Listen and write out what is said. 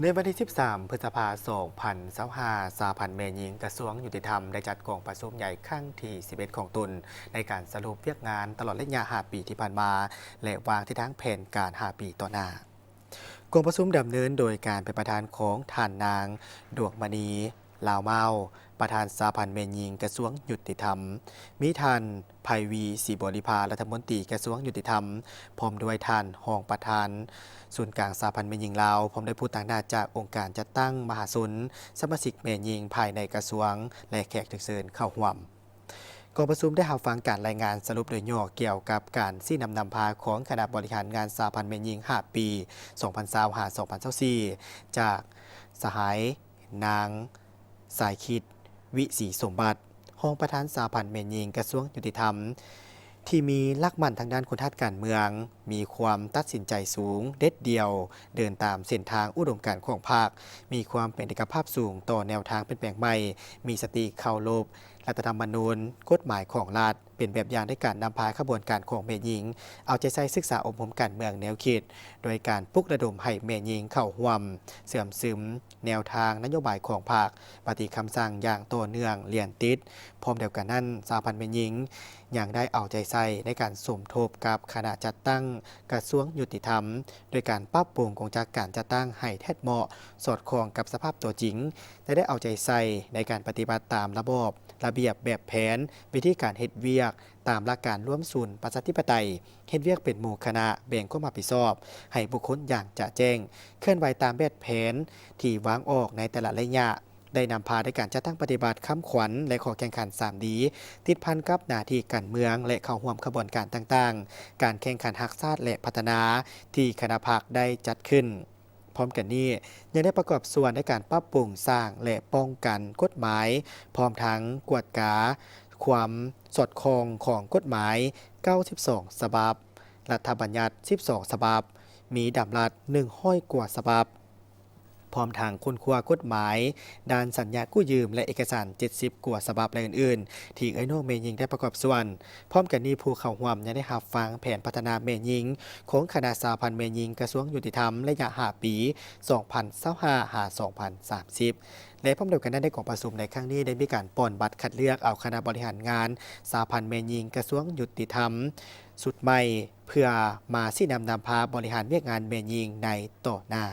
ໃນວັນທີສິບສາມ ພຶດສະພາ ສອງພັນຊາວຫ້າ ສະຫະພັນແມ່ຍິງກະຊວງຍຸຕິທຳ ໄດ້ຈັດກອງປະຊຸມໃຫຍ່ຄັ້ງທີສິບເອັດຂອງຕົນ ໃນການສະຫຼຸບວຽກງານຕະຫຼອດໄລຍະຫ້າປີທີ່ຜ່ານມາ ແລະ ວາງທິດທາງແຜນການຫ້າປີຕໍ່ໜ້າ. ກອງປະຊຸມດຳເນີນໂດຍການເປັນປະທານຂອງທ່ານນາງ ດວງມະນີ ລາວມາວ ປະທານສະຫະພັນແມ່ຍິງກະຊວງຍຸຕິທຳ, ມີທ່ານ ໄພວີ ສີບໍລິພາ ລັດຖະມົນຕີກະຊວງຍຸຕິທຳ ພ້ອມດ້ວຍທ່ານຮອງປະທານສູນກາງສະຫະພັນແມ່ຍິງລາວ, ພ້ອມດ້ວຍຜູ້ຕາງໜ້າຈາກອົງການຈັດຕັ້ງມະຫາຊົນ, ສະມາຊິກແມ່ຍິງພາຍໃນກະຊວງ ແລະ ແຂກຖືກເຊີນເຂົ້າຮ່ວມ. ກອງປະຊຸມໄດ້ຮັບຟັງການລາຍງານສະຫຼຸບໂດຍຫຍໍ້ກ່ຽວກັບການຊີ້ນຳນຳພາຂອງຄະນະບໍລິຫານງານສະຫະພັນແມ່ຍິງຫ້າປີ ສອງພັນຊາວຫ້າ ສອງພັນຊາວສີ່ ຈາກສະຫາຍ ນາງ ສາຍຄິດ ວິສີສົມບັດ ຮອງປະທານສະຫະພັນແມ່ຍິງກະຊວງຍຸຕິທຳ ທີ່ມີຫຼັກໝັ້ນທາງດ້ານຄຸນທາດການເມືອງ, ມີຄວາມຕັດສິນໃຈສູງ, ເດັດດ່ຽວ, ເດີນຕາມເສັ້ນທາງອຸດົມການຂອງພັກ, ມີຄວາມເປັນເອກະພາບສູງຕໍ່ແນວທາງປ່ຽນແປງໃໝ່, ມີສະຕິເຄົາລົບລັດຖະທຳມະນູນ, ກົດໝາຍຂອງລັດ, ເປັນແບບຢ່າງໃນການນຳພາຂະບວນການຂອງແມ່ຍິງ, ເອົາໃຈໃສ່ສຶກສາອົບຮົມການເມືອງແນວຄິດ, ໂດຍການປຸກລະດົມໃຫ້ແມ່ຍິງເຂົ້າຮ່ວມເຊື່ອມຊຶມແນວທາງນະໂຍບາຍຂອງພັກ, ປະຕິຄຳສັ່ງຢ່າງຕໍ່ເນື່ອງລຽນຕິດ. ພ້ອມດຽວກັນນັ້ນ, ສະຫະພັນແມ່ຍິງຍັງໄດ້ເອົາໃຈໃສ່ໃນການສົມທົບກັບຄະນະຈັດຕັ້ງກະຊວງຍຸຕິທຳ, ໂດຍການປັບປຸງກົງຈັກການຈັດຕັ້ງໃຫ້ແທດເໝາະສອດຄ່ອງກັບສະພາບຕົວຈິງ ແລະ ໄດ້ເອົາໃຈໃສ່ໃນການປະຕິບັດຕາມລະບອບ, ລະບຽບ, ແບບແຜນ, ວິທີການເຮັດວຽກຕາມຫຼັກການລວມສູນປະຊາທິປະໄຕ, ເຮັດວຽກເປັນໝູ່ຄະນະ, ແບ່ງຄວາມຮັບຜິດຊອບໃຫ້ບຸກຄົນຢ່າງຈະແຈ້ງ, ເຄື່ອນໄຫວຕາມແບບແຜນທີ່ວາງອອກໃນແຕ່ລະໄລຍະ, ໄດ້ນຳພາໃນການຈັດຕັ້ງປະຕິບັດຄຳຂວັນ ແລະ ຂໍ້ແຂ່ງຂັນສາມດີ ຕິດພັນກັບໜ້າທີ່ການເມືອງ ແລະ ເຂົ້າຮ່ວມຂະບວນການຕ່າງໆ, ການແຂ່ງຂັນຮັກຊາດ ແລະ ພັດທະນາ ທີ່ຄະນະພັກໄດ້ຈັດຂຶ້ນ. ພ້ອມກັນນີ້, ຍັງໄດ້ປະກອບສ່ວນໃນການປັບປຸງ, ສ້າງ ແລະ ປ້ອງກັນກົດໝາຍ, ພ້ອມທັງກວດກາຄວາມສອດຄ່ອງຂອງກົດໝາຍເກົ້າສິບສອງສະບັບ, ລັດຖະບັນຍັດສິບສອງສະບັບ, ມີດຳລັດໜຶ່ງຮ້ອຍກວ່າສະບັບ, ພ້ອມທັງຄົ້ນຄວ້າກົດໝາຍດ້ານສັນຍາກູ້ຢືມ ແລະ ເອກະສານເຈັດສິບກວ່າສະບັບ ແລະ ອື່ນໆ ທີ່ເອື້ອຍນ້ອງແມ່ຍິງໄດ້ປະກອບສ່ວນ. ພ້ອມກັນນີ້, ຜູ້ເຂົ້າຮ່ວມຍັງໄດ້ຮັບຟັງແຜນພັດທະນາແມ່ຍິງຂອງຄະນະສະຫະພັນແມ່ຍິງກະຊວງຍຸຕິທຳ ໄລຍະຫ້າປີ ສອງພັນຊາວຫ້າ ຫາ ສອງພັນສາມສິບ ແລະ ພ້ອມດຽວກັນນັ້ນ, ໃນກອງປະຊຸມໃນຄັ້ງນີ້ ໄດ້ມີການປ່ອນບັດຄັດເລືອກເອົາຄະນະບໍລິຫານງານສະຫະພັນແມ່ຍິງກະຊວງຍຸຕິທຳຊຸດໃໝ່ ເພື່ອມາຊີ້ນຳນຳພາບໍລິຫານວຽກງານແມ່ຍິງໃນຕໍ່ໜ້າ.